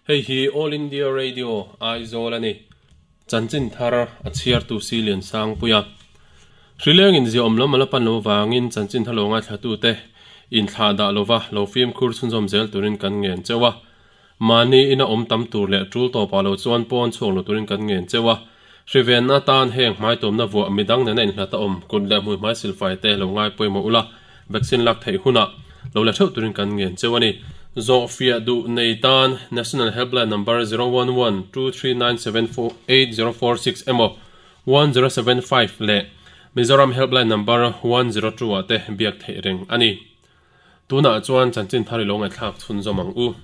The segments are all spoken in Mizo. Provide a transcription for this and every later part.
Hei hi All India Radio, Aizawl a ni. Chanchin thar a chhiartu si Liansangpuia. Hrileng in ziaawm lam a la pan lo vangin chanchin thar lo ngaithlatute inthlah dah lova lo fimkhur chhunzawm zel turin kan ngen cheu a. Mahni ina awm tam tur leh tul tawpah lo chuan pawn chhuak lo turin kan ngen cheu a. Hrivenna atan heng hmaitawmna vuah midang nena inhlat a awm kut leh hmuihmai silfai te lo ngai pawimawh ula, vaccine lak theih hunah lo la theuh turin kan ngen cheu a ni. Zawhfiah duh nei tan National Helpline number 011239748046 emaw 1075 leh Mizoram Helpline number 102 ah te biak theih reng a ni. Tunah chuan chanchin thar i lo ngaihthlak chhunzawm ang u.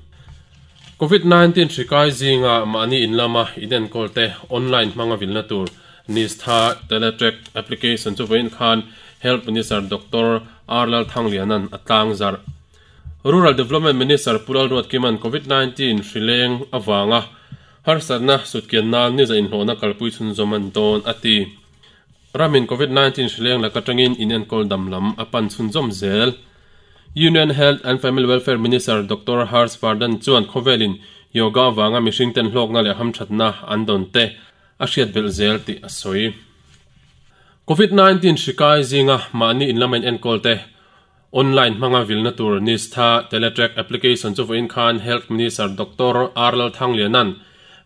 Covid 19 hri kai zinga mahni in lama inenkawl te online hmanga vilna tur Nistha Teletrack application chu vawiin khan Health Minister Doctor R Lalthangliana'n a tlang zarh. Rural Development Minister Pu Lalruatkima'n Covid 19 hri leng avanga harsatna sutkian nan niza inhlawhna kalpui chhunzawm an dawn a ti. Ramin Covid 19 hrileng lak atangin inenkawl dam lam a pan chhunzawm zel. Union Health and Family Welfare Minister Doctor Harsh Vardhan chuan khawvelin yoga avanga mihring ten hlawkna leh hamthatna an dawn te a hriat belh zel tih a sawi. Covid 19 hri kai zinga mahni in lama inenkawl te online hmanga vilna tur Nistha Teletrack application chu vawiin khan Health Minister Doctor R Lalthangliana'n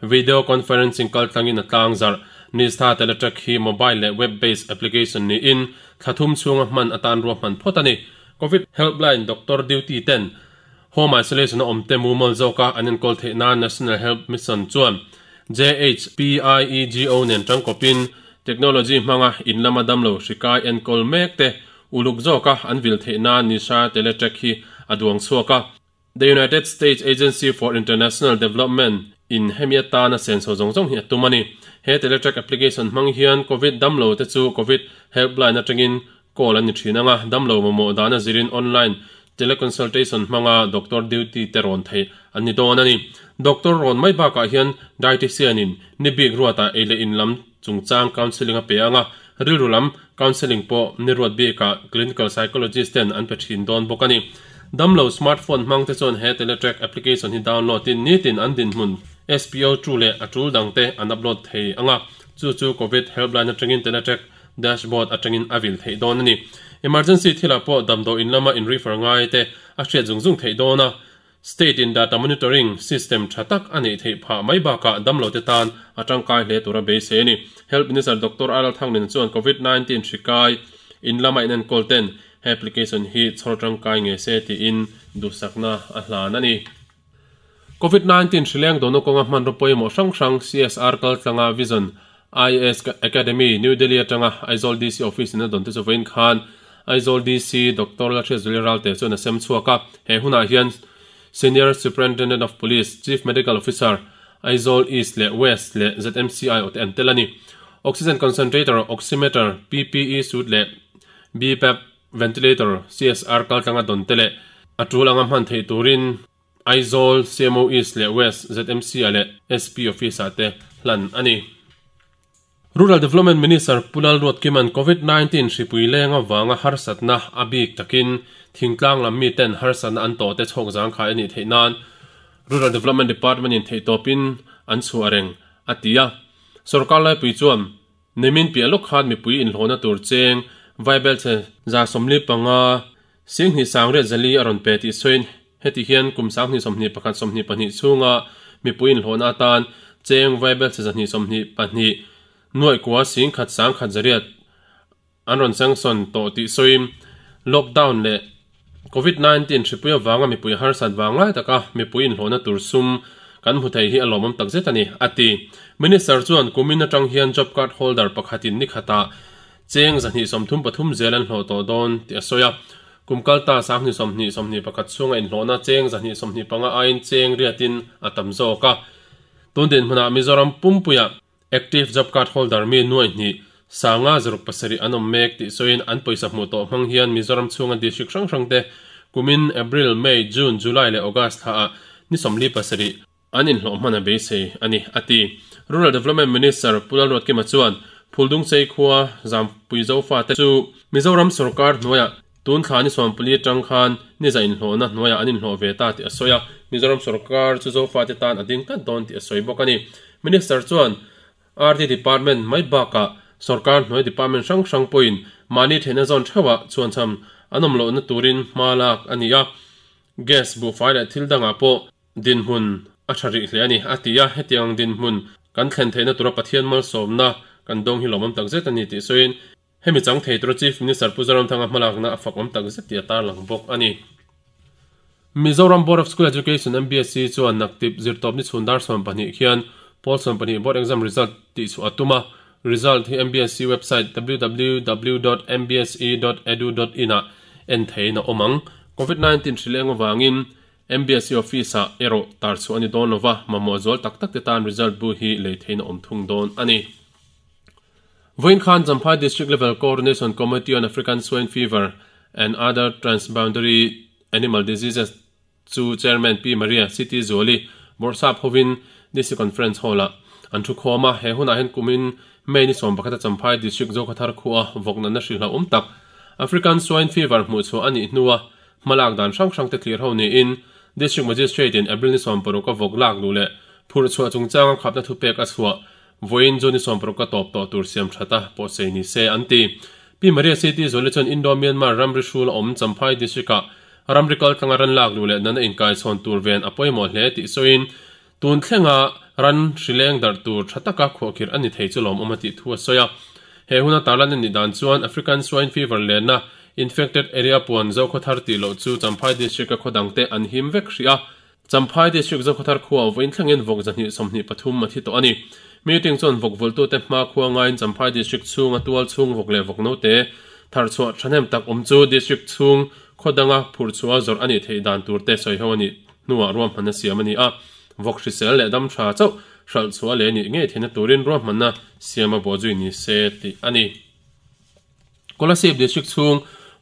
video conferencing kaltlangin a tlang zarh. Nistha Teletrack hi mobile leh web based application niin thla thum chhunga hman atan ruahman phawt a ni. Covid helpline doctor duty ten home isolation a awmte mumal zawka an enkawl theih nan National Health Mission chuan JHPIEGO nen tangkawpin technology hmanga in lama damlo hri kai enkawl mek te Uluk zawka an vil theih nan Nisha Teletrack hi a duang chhuak a. The United States Agency for International Development in hemi atana senso zawng zawng hi a tum a ni. He Teletrack application hmang hian Covid damlo te chu Covid helpline atangin call an ni thin ang a, damlo mamawh dana zirin online teleconsultation hmanga doctor duty te rawn theih an ni dawn a ni. Doctor rawn mai bakah hian dietician in ni bik ruatah ei leh in lam chungchang counselling a pe ang a, rilru lam counselling pawh ni ruat bikah clinical psychologist ten an pe thin dawn bawk a ni. Damlo smartphone hmang te chuan he Teletrack application hi download in nitin an dinhmun SPO two leh a tul dang te an upload thei ang a, chu chu Covid helpline atangin Teletrack dashboard atangin a vil theih dawn a ni. Emergency thilah pawh damdawiin lama in refer ngai te a hriat zung zung theih dawn a, State in data monitoring system tha tak a neih theih phah mai bakah damlote tan a tangkai hle tura beisei a ni. Health Minister Doctor R Thanglin chuan Covid 19 hri kai in lama inenkawl ten he application hi chhawr tangkai nge se tiin duhsakna a hlan a ni. Covid 19 hri leng dawhna kawnga hmanraw pawimawh hrang hrang CSR kaltlanga Vision IAS Academy, New Delhi atanga Aizawl DC Office in a dawn te chu vawiin khan Aizawl DC Doctor Lalhriatzuali Ralte chuan a sem chhuak a. He hunah hian Senior Superintendent of Police, Chief Medical Officer, Aizawl East leh West leh ZMCI awte an tel a ni. Oxygen Concentrator, Oximeter, PPE suit leh BPAP Ventilator, CSR kaltlanga dawn te leh a tul anga hman theih turin Aizawl, CMO East leh West, ZMC-ah leh SP Office-ah te hlan a ni. Rural Development Minister Pu Lalruatkima'n Covid 19 hripui leng avanga harsatna a bik takin thingtlang lam miten harsatna an tawhte chhawk zangkhai a nih theih nan Rural Development Department-in theihtawpin an chhuah reng a ti a. Sorkar laipui chuan Nimin piah lawk khan mipui inhlawhna tur cheng Vaibelchhe 75 Singhnih sangriat zali a rawn pe tih sawiin heti hian kum 2021 22 chhunga mipui inhlawhna atan cheng Vaibelchhe 222 nuaihkua singkhat sangkhat zariat an rawn sanction tawh tih sawiin lockdown leh Covid 19 hripui avanga mipui harsat vang lai taka mipui inhlawhna tur sum kan hmu thei hi a lawmawm takzet a ni, a ti. Minister chuan kumin atang hian job card holder pakhatin ni khatah Cheng 233 zel an hlawh tawh dawn tih a sawi a. Kum kalta 2020 21 chhunga inhlawhna cheng 225 aiin cheng riatin a tam zawk a. Tun dinhmunah Mizoram pumpuiah Active Job Card Holder mi nuai hnih sanga zaruk pasarih an awm mek tih sawiin an pawisa hmuh tawh hmang hian Mizoram chhunga district hrang hrangte kumin April, May, June, July leh August thlaah ni 47 An inhlawh hman a beisei a ni, a ti. Rural Development Minister Pu Lalruatkima chuan Phuldungchei khua Zampui Zofate chu Mizoram sorkar hnuaiah Tun thla ni 14 atang khan ni za inhlawhna hnuaiah an inhlawh ve ta tih a sawi a, Mizoram sorkar chu Zofate tan a ding tlat dawn tih a sawi bawk a ni. Minister chuan RD Department mai bakah sorkar hnuai department hrang hrang pawhin mahni theihna zawn theuhah chhuanchham an awm lohna turin hma lak a ni a, gas buhfai leh thil dangah pawh dinhmun a tha rih hle a ni, a ti a, hetiang dinhmun kan thlen theihna tura Pathian malsawmna kan dawng hi lawmawm takzet a ni tih sawiin Hemi chang thei tura Chief Minister Pu Zoramthanga hmalakna a fak awm tak zet tih a tarlang bawk a ni. Mizoram Board of School Education, MBSE, chuan naktip zirtawp ni chhun dar 12 khian Pawl 12 Board Exam Result tih chhuah a tum a, result hi MBSE website www dot mbse dot edu dot in ah en theiin a awm ang. Covid 19 hri leng avangin MBSE office ah erawh tar chhuah a ni dawn lova, mamawh zual tak tak te tan result bu hi lei theiin a awm thung dawn a ni. Vawiin khan Champhai District Level Coordination Committee on African Swine Fever and Other Transboundary Animal Diseases chu Chairman Pi Maria Siti Zuali bawrhsap hovin DC Conference Hall-ah an thu khawm a. He hunah hian kumin May ni 11 a Champhai District Zokhawthar khuaa vawk natna hrilhlo awm tak African Swine Fever hmuhchhuah a nih hnua hmalak dan hrang hrangte thlir ho niin District Magistrate in April ni 16 a vawk lak luh leh phurhchhuah chungchanga khapna thupek a chhuah Vawiin chu ni 16 ka tawp tawh tur siam that a, pawhsei ni se an ti. Pi Maria City Zuali chuan Indo-Myanmar ramri hrul a awm Champhai District-ah ramri kal tlanga ran lak luh leh nana inkaichhawn tur ven a pawimawh hle tih sawiin tun thlenga ran hrileng darh tur tha taka khuahkhirh a ni thei chu lawmawm a tih thu a sawi a. He huna tarlan a nih dan chuan African Swine Fever lenna infected area puan Zokhawthar tih loh chu Champhai District-a khaw dangte an him vek hrih a. Champhai District Zokhawthar khuaah vawiin thlengin vawk 123 a thi tawh a ni. Meeting chuan vawk vulhtute hma khua ngaiin Champhai District chhunga tual chhung vawk leh vawk note tharchhuah thahnem tak awm chu District chhung khaw danga phurhchhuah zawrh a nih theih dan turte sawi ho a nih hnuah ruahmanna siam a ni a. Vawk hrisel leh dam tha chauh hralhchhuah leh nih ngei theihna turin ruahmanna siam a bawhzui ni se tih a ni. Kolasib District chhung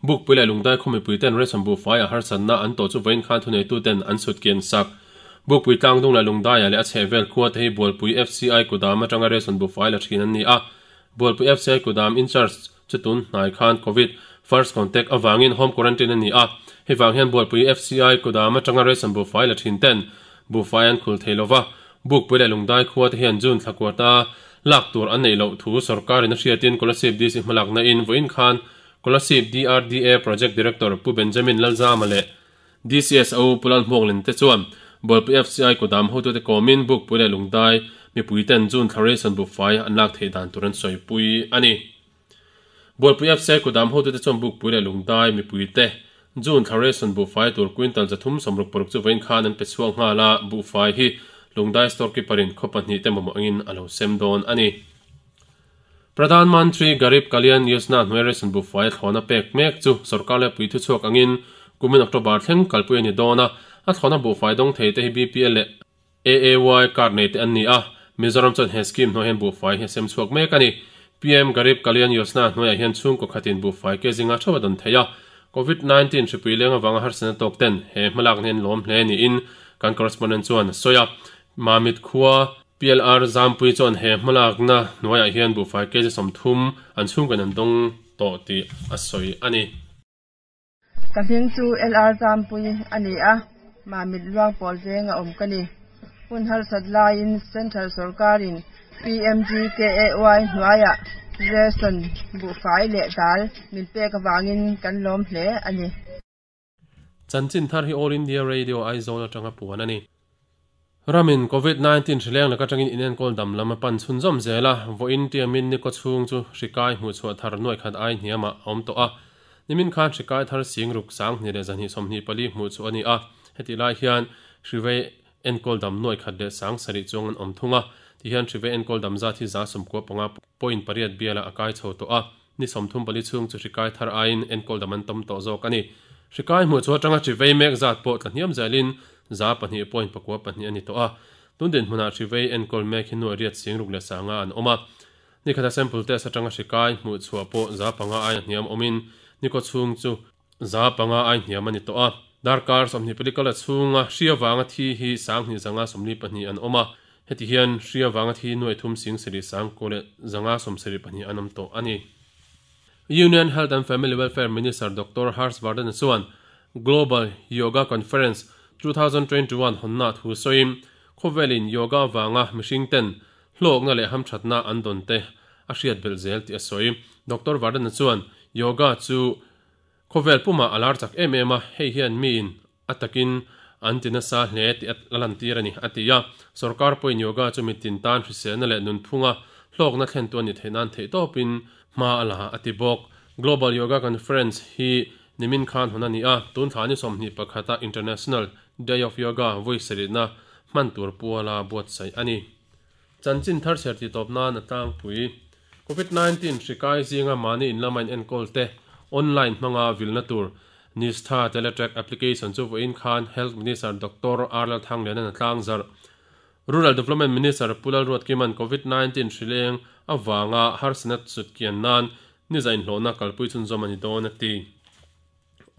Bukpui leh Lungdai khaw mipui ten ration buhfai a harsatna an tawh chu vawiin khan thuneitu ten an chhut kian sak. Bukpui tlangdung leh Lungdaiah leh a chhehvel khua te hi Bualpui FCI kudam atanga ration buhfai la thin an ni a. Bualpui FCI kudam in-charge chu tun hnai khan Covid first contact avangin home quarantine a ni a. Hei vang hian Bualpui FCI kudam atanga ration buhfai la thin ten buhfai an khul thei lova. Bukpui leh Lungdai khua te hian June thla kuata lak tur an neih loh thu sorkarin a hriatin Kolasib DC hmalakna in vawiin khan Kolasib DRDA Project Director Pu Benjamin Lalzama leh DCSO Pu Lalhmuaklin te chuan Bualpui FCI kudam hotute kawmin Bukpui leh Lungdai mipui ten June thla ration buhfai an lak theih dan tur an sawipui a ni. Bualpui FCI kudam hotute chuan Bukpui leh Lungdai mipui te June thla ration buhfai tur quintal 366 chu vawiin khan an pe chhuak nghal a, buhfai hi Lungdai store keeper in khaw pahnih te mamawh angin a lo sem dawn a ni. Pradhan Mantri Garib Kalyan Yojana hnuai ration buhfai a thlawna pek mek chu sorkar leh pui thuchhuak angin kumin October thleng kalpui a ni dawn a, a thlawna buhfai dawng thei te hi BPL leh AAY card nei te an ni a, Mizoram chuan he scheme hnuai hian buhfai hi a sem chhuak mek a ni. PM Garib Kalyan Yojana hnuaiah hian chhungkaw khatin buhfai ke zinga theuh a dawn thei a, Covid 19 hripui leng avanga harsatna tawk ten he hmalakna hi an lawm hle niin kan correspondent chuan a sawi a. Mamit khua PLR Zampui chuan he hmalakna hnuaiah hian buhfai kg 30 an chhungkaw in an dawng tawh tih a sawi a ni. Ka hming chu LR Zampui a ni a, Mamit Luang pawl veng a awm ka ni. Hun harsat laiin Central sorkarin PMGKAY hnuaiah ration buhfai leh dal min pek avangin kan lawm hle a ni. Chanchin thar hi All India Radio Aizawl atanga puan a ni. Ramin Covid 19 hrileng lak atangin inenkawl dam lam a pan chhunzawm zel a, vawiin tiamin ni kaw chhung chu hri kai hmuhchhuah thar nuai khat ai hniamah a awm tawh a. Nimin khan hri kai thar sing ruk 2224 hmuh chu a ni a, hetih lai hian hri vei enkawl dam nuai khat leh 7000 chuang an awm thung a, tihian hri vei enkawl dam zat hi 95 point pariat bialah a kai chho tawh a. Ni 34 chhung chu hri kai thar aiin enkawl dam an tam tawh zawk a ni. Hri kai hmuh chu atanga hri vei mek zat pawh tla hniam zelin 2.92 a ni tawh a. Tun dinhmunah hri vei enkawl mek hi nuai riat 60 leh 500 an awm a. Ni khata sample test atanga hri kai hmuh chhuah pawh 5% aia hniam awmin ni kaw chhung chu 5% ai hniam a ni tawh a. Darkar 24 kala chhunga hri avanga thi hi 2542 an awm a. Heti hian hri avanga thi nuai thum sing sarih sang kaw leh zanga 72 an awm tawh a ni. Union Health and Family Welfare Minister Doctor Harsh Vardhan chuan Global Yoga Conference 2021 hawnna thu sawiin khawvelin yoga avanga mihring ten hlawkna leh hamthatna an dawn te a hriat belh zel tih a sawi. Doctor Vardhan chuan yoga chu khawvel pumah a lar chak em em a, hei hian miin a takin an ti nasa hle tih a lantir a ni, a ti a. Sorkar pawhin yoga chu mitin tan hriselna leh nunphunga hlawkna thlentu a ni theih nan theihtawpin hma a la, a ti bawk. Global Yoga Conference hi nimin khan hawn a ni a, tun thla ni 21 a International Day of Yoga vawi sarihna hman tur puala buatsaih a ni. Chanchin thar chher tih tawp nan a tlangpui. Covid 19 hri kai zinga mahni in lama in enkawl te online hmanga vilna tur Nistha Teletrack application chu vawiin khan Health Minister Doctor R Lalthanglianan a tlangzarh. Rural Development Minister Pu Lalruatkima'n Covid 19 hri leng avanga harsatna chutkian nan niza inhlawhna kalpui chhunzawm a ni dawn a ti.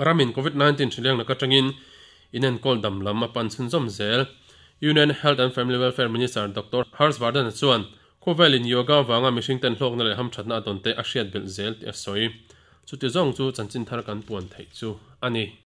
Ramin Covid 19 hri leng lak atangin inenkawl dam lam a pan chhunzawm zel. Union Health and Family Welfare Minister Doctor Harsh Vardhan chuan khawvelin yoga avanga mihring ten hlawkna leh hamthatna a dawn te a hriat belh zel tih a sawi. Chuti zawng chu chanchin thar kan puan theih chu a ni.